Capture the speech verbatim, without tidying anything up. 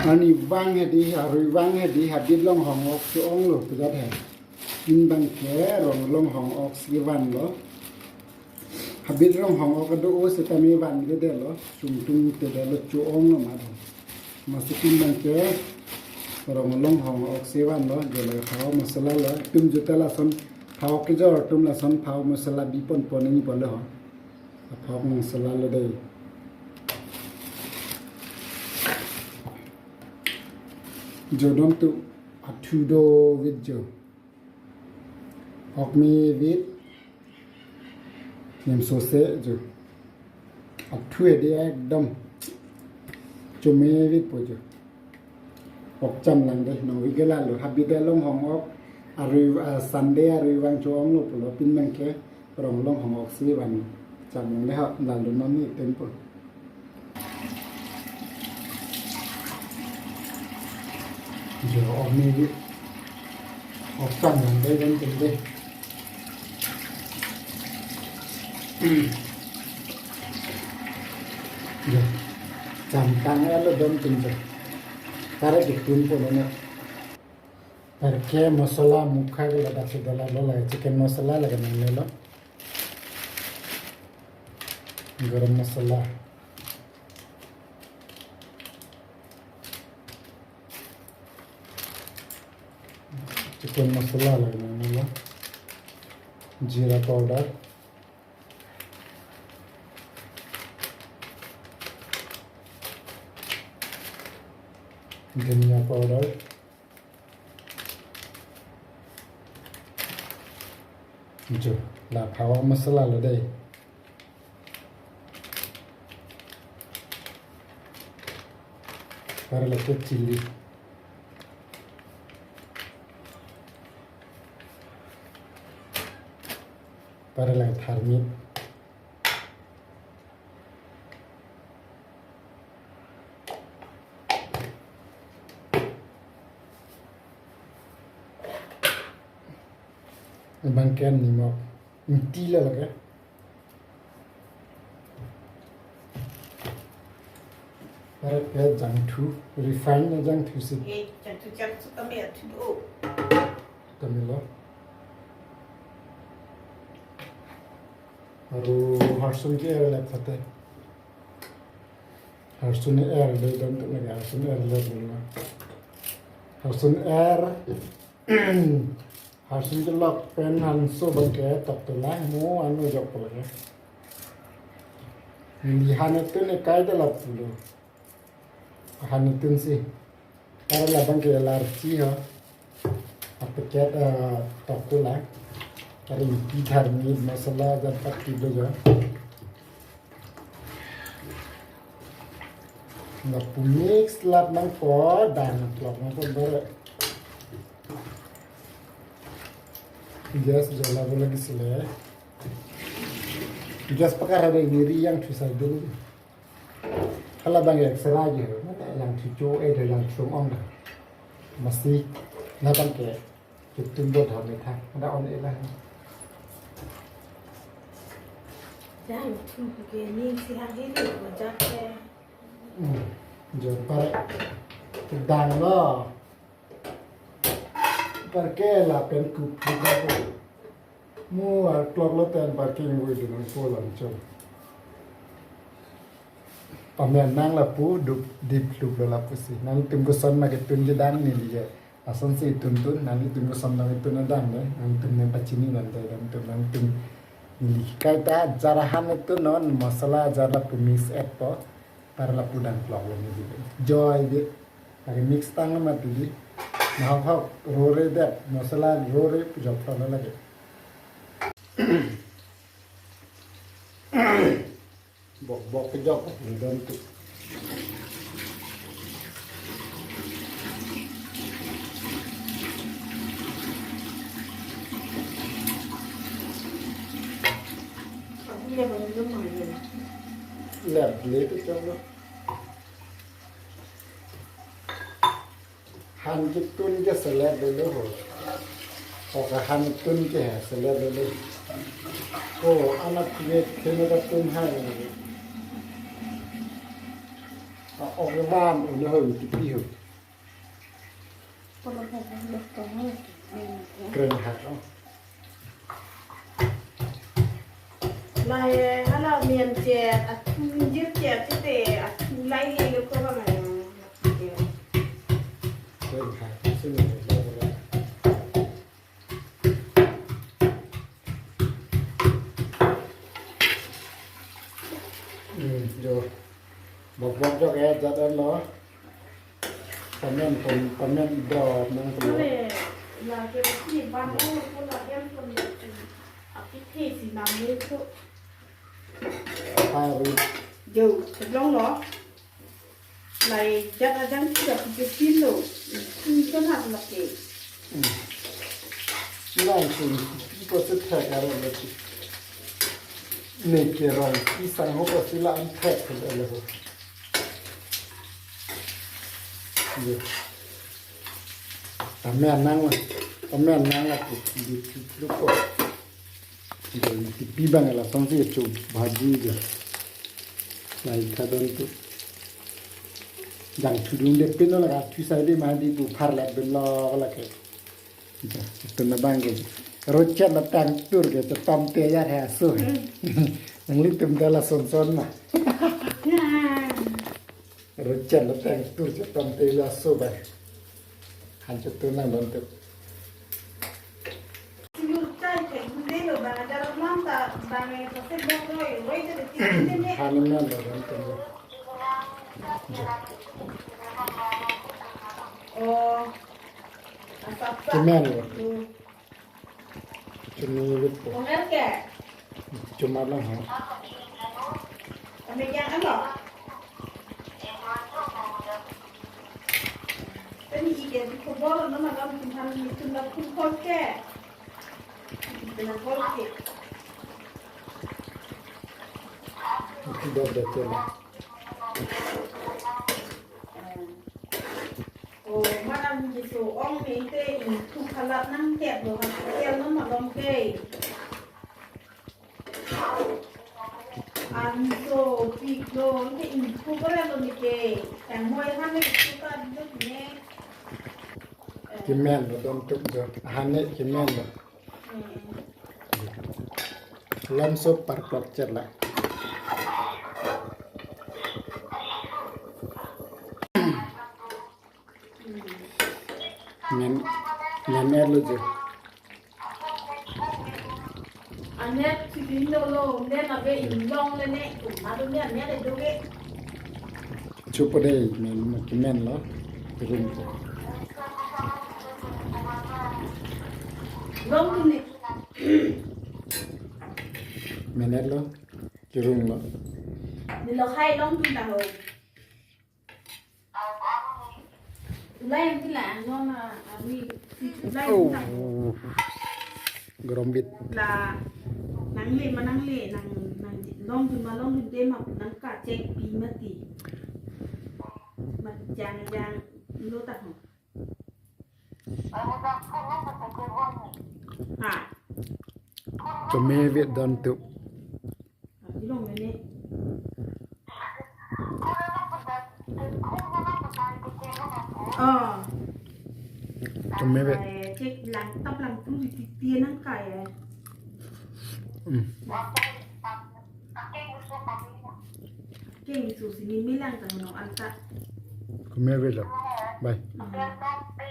Arnivang hedi, arui vang hedi, habit longhong-ok si onglo, pejat he. Pin abangke rong longhong-ok si vanlo. Habit longhong-ok ado-o setame vanvedetlo, sungtung tedetlo, cho-onglo mado. Masi pin abangke rong longhong-ok si vanlo, jo lake phao masala lo, itum jute lason phao kejor atum lason phao masala biponpon nangji pulo ho. Phao masala lo dei. Jo dom tu athu dovit jo. Okmevit. Nimso se jo. Athu hedi ekdom chomevitpo jo. Ok cham lang dei, nangvik ke lalo, habit longhong-ok, arui, ah, Sunday arui vang cho-onglo pulo, pin abangke rong longhong-ok si van cham lang dei ha, lalo non ni tempo. Jo, ok ni, ok cham lang dei, dam cham dei. Jo, cham tang-etlo, dam cham dei. Tare ke tun po lo na. Parke masala mukha ke ladak si dala lo, lake chicken masala lake nangnelo. Garam masala. Chicken masala lake nangnelo. Jeera powder. Dhania powder. Jo, la phao masala lo dei. Para lake chili. Para lake tharmit. Abangke nimok. Ingti lo lake. Para ke jangthu, refine jangthu si. Ye jangthu jangthu kami athu do. Kami lo. Aru harsun ke er le phate. Harsun er le dam tu lake, harsun er le dam. Harsun er. Harsun kelok pen hanso abangke tok tu lang mo anu jok pula ya. Neli han etun ekai dala pulo. Han etun si. Para labangke elarchi ho. Apaket, eh, tok tu lang. Para ingti, dharmit, masala, jan pat kido jo. Lapu mix lap nangpo, dang klok nangpo bare. Gas jala bo lagi sile. Gas pakar ada ini ri jangthu sai dulu. Hala abang extra je, mata jangthu cho-e da jangthu ong da. Masi, labangke. Kitum bo dhame tha, ada on ela. Jangthu ke ni si hang hini ko jake. Hmm, jo par dang lo. Parke lapen kup kup ko. Mo ar klok lo ten parke ngui di nang polan chom. Pamen nang lapu dup dip lup lo lapu si. Nangtum koson ma ketun kedang neli ke. Asonsi tuntun, nanglitum koson nangtum kedang le. Nangtum nang pachini nang dai nangtum nangtum neli kaita jar han tunon masala jar lapu mix et po. Para lapu dang klok lo neli. Joy de. Lagi mix tang lo mati di. Nahok hok rore det. Masala rore jok lo lagi. Bok bok kejok, dam tu. Lep le tu chok lo. Han ketun ke selet dolo ho. Oka han tun ke selet dolo. Ko anak kue kena ka tun hai. A, ong man, ong ho, tipi ho. Kren ha, oh. Lahai hala mian chet, athu jir chet, chete, athu lahai lo ko ba mai. Kren ha, sini, hmm, jo. Bok bok jo ke jat an lo. Pamen pon, pamen do nang pon. Kale, lake si ban o ko la em pon. Aphi the si nam le ko. Hari. Jo, theklong lo. Lahai jat ajang si aphi ke pin lo. Pin ko na lake. Hmm. Lang pin, ko se thek aro lake. Ne ke rong, isang ho ko sila an thek thek aro. Ye. Pamen nang la. Pamen nang la tu. Di tu tu ko. Di tipi bang la song si chu bhaji je. Lahai kadon tu. Jang thudun de pin lo la ka thu sai de ma di pu phar la ben lo la ke. Tum abang ke. Rochet la tang tur ke chetom te ya ha su. Nanglitum da la son son ma. Rochet la tang tur chetom te la su ba. Han chetu nang don tu. Sinur chai thek gunde lo bang ajar lam ta bang e pasek bok roi roi te ti ti ne. Han nang don tu. Oh. Asap sa. Kemen lo. Hmm. Chumi lut po. Onger ke? Chuma lang ha. Kami yang ano? Tani ike di khobor no malam tumhan ni tumla tum khol ke. Tumla khol ke. Ito dok dok ke na. O, manam jiso ong ne te ingthu phalat nangtep lo ha tel non malom ke. Anso pik lo te ingthu pare lo ne ke. Tang hoi han ne ingthu ta duk ne. Kemen lo don tuk jo. Han ne kemen lo. Hmm. Lamso parplok chet la. Men, men er lo je. Anet si din lo lo, nen ave inglong le ne, tum ma do ne anet le do ke. Chupo dei, men, men lo, rum ko. Long tu ne. Men er lo, rum lo. Ni lo hai long tu ta ho. Ulai yang tila, non, ah, ami, si ulai yang tila. Oh. Grombit. La, nangle, manangle, nang, nang, long dun, ma long dun, de ma, nang kachek pi mati. Mat jang, jang, lo ta ho. Ha. Keme vet don tu. Ilong mene. Oh. Keme vet. Cek lang tap lang tu di tiang nang kai eh. Hmm. Keng su sini milang tang no anta. Keme vet lo. Bye. Hmm.